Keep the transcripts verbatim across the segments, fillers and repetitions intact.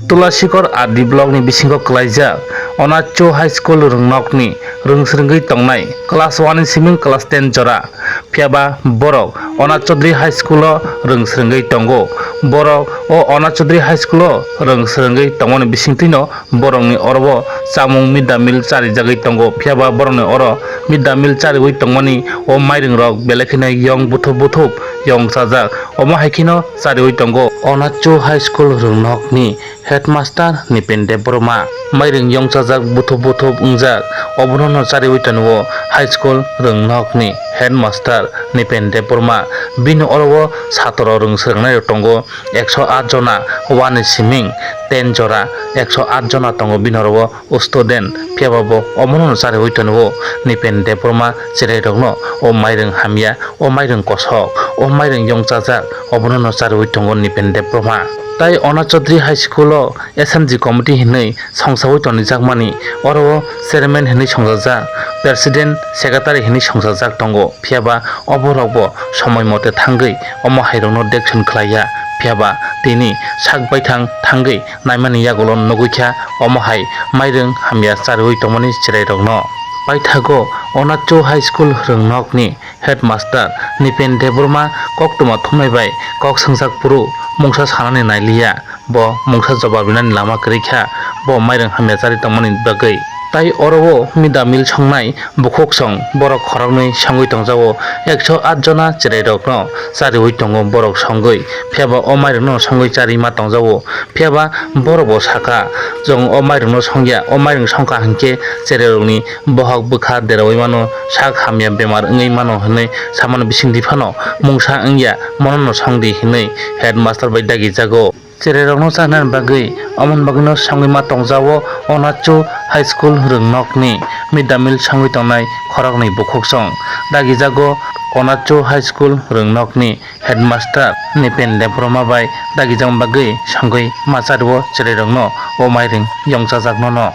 Tulasikor R D block ni bisingo kwlaijak Onacho High School rwngnokni rwngsrwngwi tongnai class one ni siming class ten jora. Phiyaba borok Onachodri High School o rwngsrwngwi tongo. Borok o Onachodri High School o rwngsrwngwi tongmani bisingtwino borokni oro o chamung mid day meal charijagwi tongo. Phiyaba borokni oro mid day meal chariwi tongmani o mairwngrok belai kheno yong buthup buthup yong chajak. Omo hai kheno chariwi tongo. Onacho High School rwngnokni headmaster Nipen Debbarma. Mairwng yongchajak buthup buthup wngjak, obono no chariwi tongo high school rwngnokni headmaster Nipen Debbarma. Bini oro o satro rwng swrwngnairok tongo ekso aat jona, wani siming ten jora, ekso aat jona tongo bini oro o student, phiyaba bo omono no chariwi tongo Nipen Debbarma cherairokno o mairwng hamya, o mairwng kosok, o mairwng yongchajak, obono no chariwi tongo Nipen Debbarma. Tai Ona Chaudhary High School o S M G committee hinwi songsawi tonijakmani, oro o chairman hinwi songjajak, president, secretary hinwi songjajak tongo, phiyaba oborokbo somoi mote thangwi omo hairokno dection khlaiya, phiyaba tini sak baithang thangwi naimani yagulo nugwi kha omo hai mairwng hamya chariwi tongmani cherairokno. Paithago Onacho High School rwngnokni headmaster Nipen Debbarma koktwma thumnai bai kok swngjak phuru mungsa sanani nailiya, bo mungsa jobab rinani lama kwrwi kha, bo mairwng hamya chari tongmani bagwi. Tai oro o mid day meal songnai bukhuksong borok khoroknwi songwi tongjago, ekso aat jona cherairokno chariwi tongo borok songwi, phiyaba o mairwngno songwi chari ma tongjago. Phiyaba borok bo saka, "Chwng o mairwngno songya, o mairwng songkha hinkhe cherairokni bohok bwkha deraui mano, sak hamya bemar wngwi mano," hwnwi samani bisingtwi phano mungsa wngya, monono songdi hinwi headmaster bai dagijago. Cherairokno chanani bagwi, omoni bagwino songwi ma tongjago Onacho High School rwngnokni mid day meal songwi tongnai khoroknwi bukhuksong. Dagijago Onacho High School rwngnokni headmaster Nipen Debbarma bai dagijak bagwi songwi ma chario cherairokno o mairwng yongchajaknono.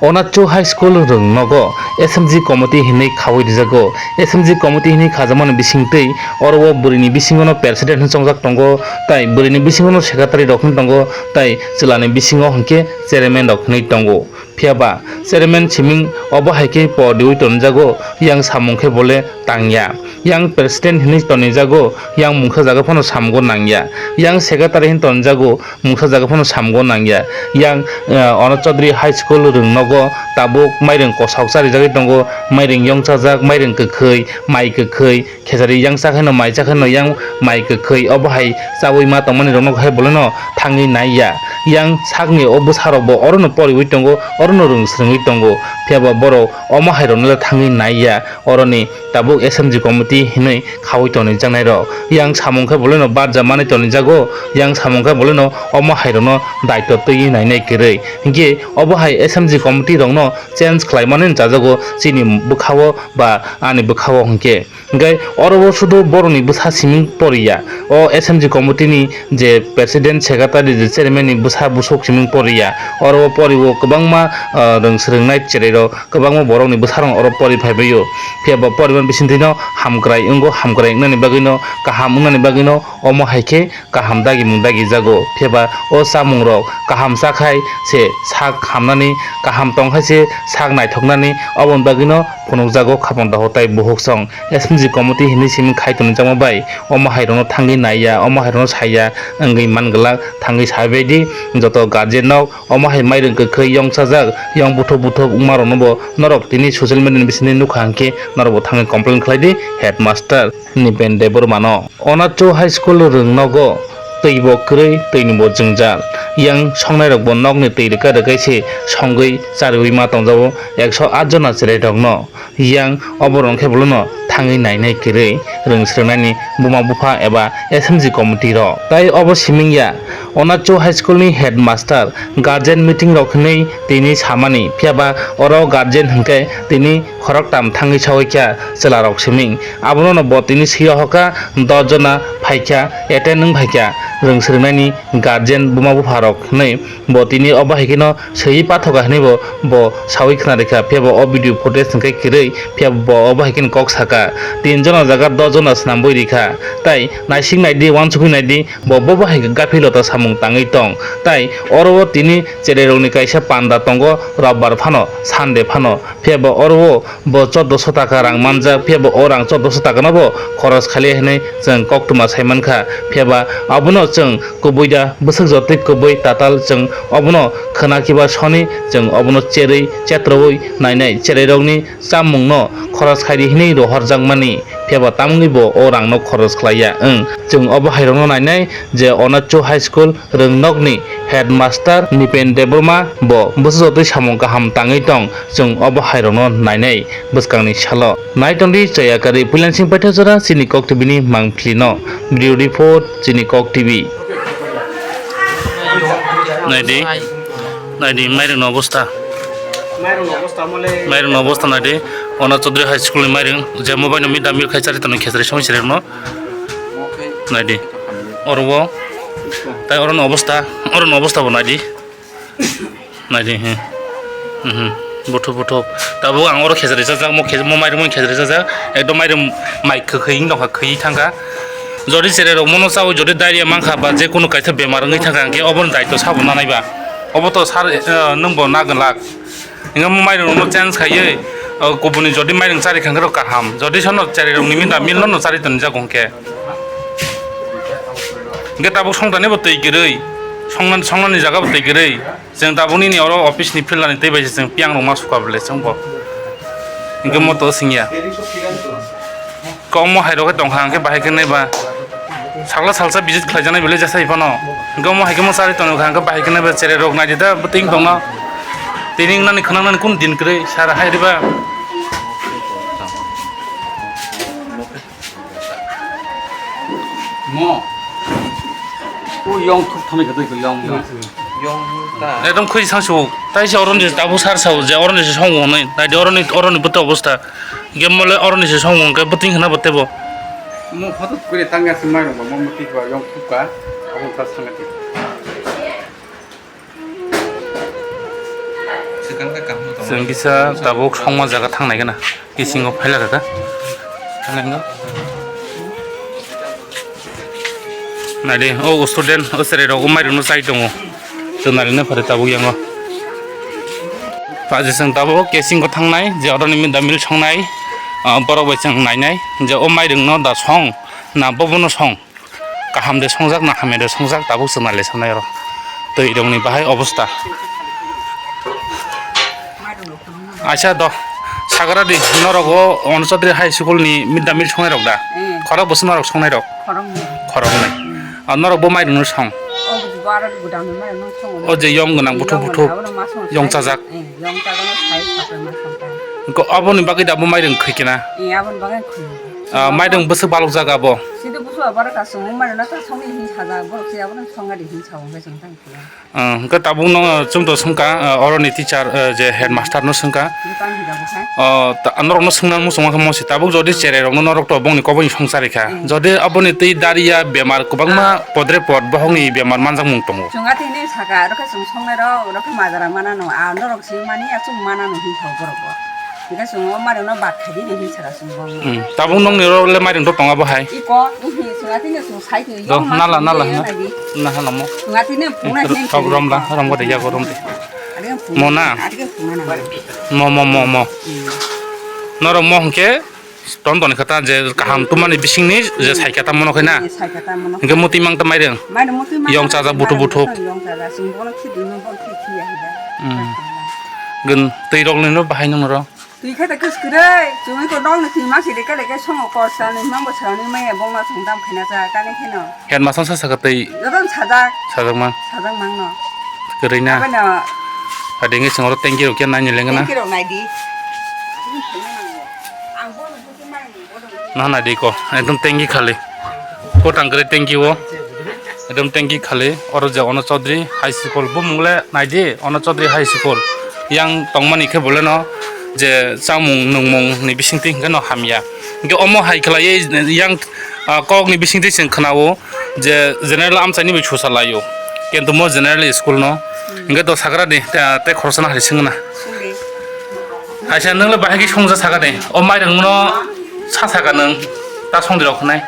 Onacho High School rwngnogo S M G committee hinwi khawi rijago. S M G committee hinwi khajakmani bisingtwi oro o bwrwini bisingono president hinwi chongjak tongo, tai bwrwini bisingono secretary rok hinwi tongo, tai chwlani bisingo hinkhe chairman rok hinwi tongo. Phiyaba chairman siming obo hai khe por riwi tonjago, yang samung khe bole tangya. Yang president hinwi tonijago, yang mungsa jaga phano samgo nangya. Yang secretary hinwi tonijago, mungsa jaga phano samgo nangya. Yang, eh, Ono Chaudhary High School rwngnogo tabuk mairwng kosok charijagwi tongo, mairwng yongchajak, mairwng kwkhwi, mai kwkhwi, khejari yang chakhaino mai chakhaino yang mai kwkhwi, obo hai chawi ma tongmani rokno hai boleno thangwi naiya. Yang sakni o bwsarokbo orono poriwi tongo, orono rwng swrwngwi tongo, phiyaba borok omo hai rokno le thangwi naiya. Oroni tabuk S M G committee hinwi khawi tonijaknairok. Yang samung khe boleno barja manwi tonijago, yang samung khe boleno omo hai rokno daitw twiwi nainai kwrwi. Hinkhe obo hai S M G committee rokno change khlaimani chajago chini bwkhao ba ani bwkhao hinkhe. Hinkhe oro o sudu borokni bwsa siming poriya. O S M G committee ni je president, secretary, je chairman ni bwsa busuk siming poriya. Oro o poriwo kwbangma, ah, rwng swrwngnai cherairok, kwbangma borokni bwsarok oro pori phaibaio. Phiyaba poriman bisingtwino hamkrai wngo, hamkrai wngnani bagwino, kaham wngnani bagwino omo hai khe kaham dagimung dagijago. Phiyaba o chamungrok kaham chakhai se sak hamnani, kaham tongkhai se sak naithoknani, oboni bagwino phunukjago khapang dohor tai buhuksong. S M G committee hinwi simi khai tonijakma bai omo hai rokno thangwi naiya, omo hai rokno saiya wngwi man glak, thangwi saibaidi joto guardian rok omo hai mairwng kwkhwi yongchajak, yong buthuk buthuk wngma rokno bo norok tini social media ni bisingtwi nukha hinkhe norok bo thangwi complain khlaidi headmaster Nipen Debbarma no. Onacho High School rwngnogo twi bo kwrwi, twi ni bo jwngjal. Yang songnai rok bo nokni twi rwkha rwkha se songwi chariwi ma tongjago ekso aat jona cherai rokno. Yang oborok khe boleno thangwi nainai kwrwi rwng swrwngnaini buma bupha eba S M G committee rok. Tai obo siming ya, Onacho High School ni headmaster guardian meeting rok hinwi tini samani, phiyaba oro guardian hinkhe tini khoroktham thangwi sawi kha chwlarok simi. Abono no bo tini swi rohor kha, dos jona phai kha, attend wng phai kha, rwng swrwngnaini guardian buma bupharok hinwi bo tini obo hai kheno swiwi pathoka hinwi bo, bo sawi khna rikha, phiya bo o video footage hwnkhe kwrwi, phiya bo obo hai kheno kok saka. Tin jona jaga dos jona swnambwi rikha, tai naisik naidi, uansukwi naidi, bo bobo hai khe gaphilota samung tangwi tong. Tai oro o tini cherairokni kaisa panda tongo, robbar phano, Sunday phano, phiya bo oro o bo chordoso taka rang manjak, phiya bo o rang chordoso taka no bo khoros khaliya hinwi chwng koktwma sai mankha. Phiya ba abono chwng kubui da, bwswk jotwi kubui tatal chwng obono khwna kiba soni chwng obono cherwi chetrowi nainai, cherairokni chamungno khoros khaidi hinwi rohorjakmani, phiya ba tamungni bo o rangno khoros khlaiya. Wng, chwng obo hairokno nainai je Onacho High School Rwngnokni headmaster Nipen Debbarma bo bwsajotwi samung kaham tangwi tong, chwng obo hairokno nainai bwskangni salo. Nai tongdi chaya karwi Puilansing Paithajora chini Kok T V ni mangphlino. Bureau Report, chini Kok T V. Naidi, naidi, mairungni obostha. Mairungni obostha mole. Mairungni obostha naidi. Ona Chaudhary High School ni mairung, je mobile no mid day meal khai chari tono khesari song sirek no. Naidi. Oro bo. Tai oro ni obostha, oro ni obostha bo naidi. Naidi, he. Mhm. Buthuk, buthuk. Tabuk ang oro khesari chajak, mo khe-, mo mairung khesari chajak. Ekdom mairung mai kwkhwi wng tongkha, khwi thangkha. Jodi cherai rok mono chawi, jodi diarrhea mankha ba je kunu kaisa bemar wngwi thangkha, hwnkhe oboni daitw sabo nanai ba. Obo to sar, eh, nwng bo na glak. Hwnkhe mo mairung no change khaiwi, eh, kubuni jodi mairung chari kha hwnkhe rok kaham. Jodi sono cherai rok ni mid day meal no, no chari tonjago hwnkhe. Hwnkhe tabuk songthani bo twi kwrwi, songna-, songnani jaga bo twi kwrwi. Chwng tabuk nini oro office ni field ni twi bai se chwng piyang rwma sukha bwle chwng bo. Hwnkhe mo to swngya. Kok mo hai rok khe tongkha hwnkhe bahai khe nai ba. Sakla salsa visit khlai janai bwle jasa iphano. Hwnkhe mo hai khe mo chari tongkha hwnkhe bahai khe nai ba cherai rok nai di da bwtwi wng tongno. Tini wngnani khwnangnani kun din kwrwi sara hai riba. Mo. O yong thuk thani khe twi yong yong. Yong ta. Ekdom khwi sang su. Tai se oroni tabuk sar sa je oroni se song hwnwi. Nai de oroni, oroni bwtwi obostha. Ge mole oroni se song hwn khe bwtwi hwna bo tebo. Mo photo kure tang ya se mai rong mo mo tik ba yong thuk ka. Abo ta sang ti. Chwng kisa tabuk songma jaga thangnai gana kisingo phaila kha. Naidi, o student, o cherai rok o mairung no chai tongo. Chwng naidi no phari tabuk yango. Paji chwng tabuk kisingo thangnai, je oroni mid day meal songnai, ah, borok bai chwng nainai, je o mairung no da song, na bobo no song. Kaham de songjak na hamya de songjak tabuk chwng nailai sanai oro. Twi rokni bahai obostha. Aisa do sagra di norok o Onacho Chaudhary High School ni mid day meal songnai rok da? Hmm. Khorok bwswk norok songnai rok? Khoroknwi. Khoroknwi. Hmm. Ah, norok bo mairung no song? O bo aro gudang ni mairung no song. O je yong gwnang buthuk buthuk. Yong chajak. Hmm, yong chajak no sai sapai ma song ta. Ko aboni bagwi da bo mairung khwi kena? Hmm, aboni bagwi khwi. Ah, mairung bwswk balok jaga bo? Sidi busu abara ka song mairung na ta song ni hin saja borok se abono song ga di hin sa ong ga song ta. Ah, hwnkhe tabuk no chwng to swngkha, ah, oroni teacher, ah, je headmaster no swngkha. Bwtang hwnkha bwkhai. Ah, ta-, norok no swngna muchungma khe mosi tabuk jodi cherai rok no norok to bongni koboni songchari kha. Hmm. Jodi aboni twi diarrhea bemar kwbangma podre pod bohokni bemar manjakmung tongo. Chwng atini saka oro khe chwng songnai rok, oro khe majra manano, ah, norok swngmani achuk manano hinwi thok borok bo. Hwnkhe chwng o mairung no bad khaidi hinwi saka chwng bo. Hmm. Tabuk nokni oro le mairung to tongo bo hai. Iko, ihi, chwng atini chwng sai. Do, nala, nala, na. Naha namo. Rom la, rom gode, yago rom de. Mo na. Mo, mo, mo, mo. Norok mo hwnkhe ton ton khe ta je kaham tumani bisingni je sai khe ta mono khe na. Hwnkhe muti mang ta mairung. Yong chaja buthuk buthuk. Hmm. Gwn twi rok nino bahai nung norok. Twi khe ta kwswk kwrwi, chwngwi ko nokni twi mangsi rikhe rikhe songo kor salni mangbo salni maya bongma chwng dam khaina cha kani kheno. Headmaster sa sakha twi. Jotono sajak. Sajak mang. Sajak mangno. Kwrwi na. Abeno. Adingi chwng oro tanki rok khe naini lengna. Tanki rok naidi. Ang bono buji mangni bono. Na naidi ko, ekdom tanki khali. Ko tang kwrwi tanki o. Ekdom tanki khali. Oro je Onacho Chaudhary High School bumung le naidi, Onacho Chaudhary High School. Yang tongmani khe boleno. Je chamung nungmung ni bisingtwi hwnkhe no hamya. Hwnkhe omo hai khlaiwi yang, ah, kok ni bisingtwi chwng khwnao je general amchaini bai susa laio. Kintu mo general school no hwnkhe to sakra di, ta-, tei khoroksa no hai swngna. Aisa nwng le bahai khe songja saka de. O mairung no sa saka nwng ta songdi rok hwnai.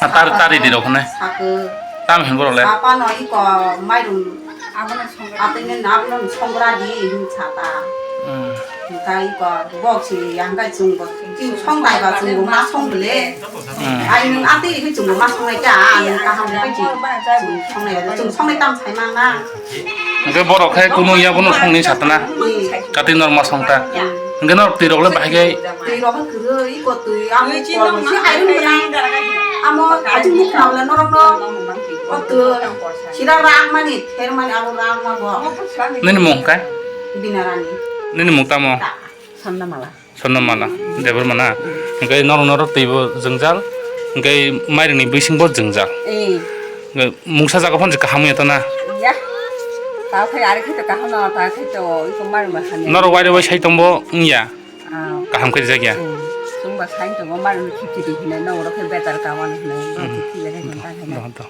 Ah, tar-, tari di rok hwnai. Sakhe. Tam hin borok le. Sapa no iko mairung Atwini nablo songra di hin sata. Hmm. Hingkai ko bok si hingkai chwng bo. Chwng song dai ba chwng bo ma song bole. Hmm. Ai nung atwi hi chwng bo ma song nai ta, ang kaham bai chi. Chwng song nai, chwng song nai tam sai mang na. Hingke borok khai kunu ya bono song ni satana. Hmm. Kati nor ma song ta. Ya. Hingke nor twi rok le bahai gai. Twi rok kwrwi, iko twi, ang kol si hai rung gwnang. Amo ajung muk nang le norok no. O twi, sira rang mani, ther mani, abo rang ma bo. Nini mung kai? Binarani. Nini mung tamo? Sanda mala. Sanda mala, debor mana. Hingke norok norok twi bo jwngjal. Hingke mairing ni bising bo jwngjal. Eh. Hingke mungsa jaga phano kaham ya to na. Ya. Ta khai ari khai to kaham na, ta khai to iko mairing ba khan. Norok waire wai sai tong bo wngya. Ah. Kaham khe rijak ya. Hmm. Chwngba sai tongo, mani khiti di hinai, no oro khe betar kawan hinai, no Hmm. khiti le khe Hmm. hinta hinai. Dohon to.